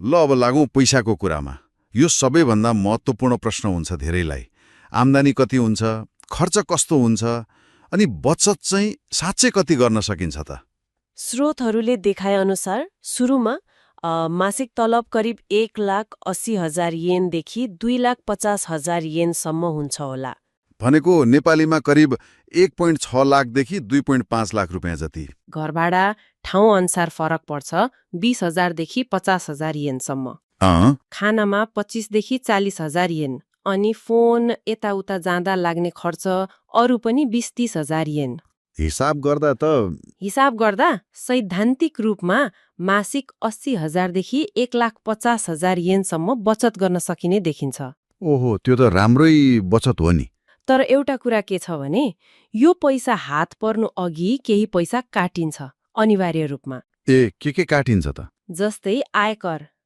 ल अब लागौँ पैसाको कुरामा। यो सबैभन्दा महत्त्वपूर्ण प्रश्न हुन्छ धेरैलाई। आम्दानी कति हुन्छ, खर्च कस्तो हुन्छ, अनि बचत चाहिँ साँच्चै कति गर्न सकिन्छ त? स्रोतहरूले देखाएअनुसार सुरुमा मासिक तलब करिब 1,80,000 येनदेखि 2,50,000 येनसम्म हुन्छ होला। भनेको नेपालीमा करिब 1.6 लाखदेखि 2.5 लाख रुपियाँ जति। घर भाडा ठाउँ अनुसार फरक पर्छ, 20,000देखि 50,000 येनसम्म। खानामा 25,000देखि 40,000 येन। अनि फोन यताउता जाँदा लाग्ने खर्च अरू पनि 20-30,000 येन। हिसाब गर्दा सैद्धान्तिक रूपमा मासिक 80,000देखि 1,50,000 येनसम्म बचत गर्न सकिने देखिन्छ। ओहो, त्यो त राम्रै बचत हो नि। तर एउटा कुरा के छ भने यो पैसा हात पर्नु अघि केही पैसा काटिन्छ अनिवार्य रूपमा। के काटिन्छ त? जस्तै आयकर,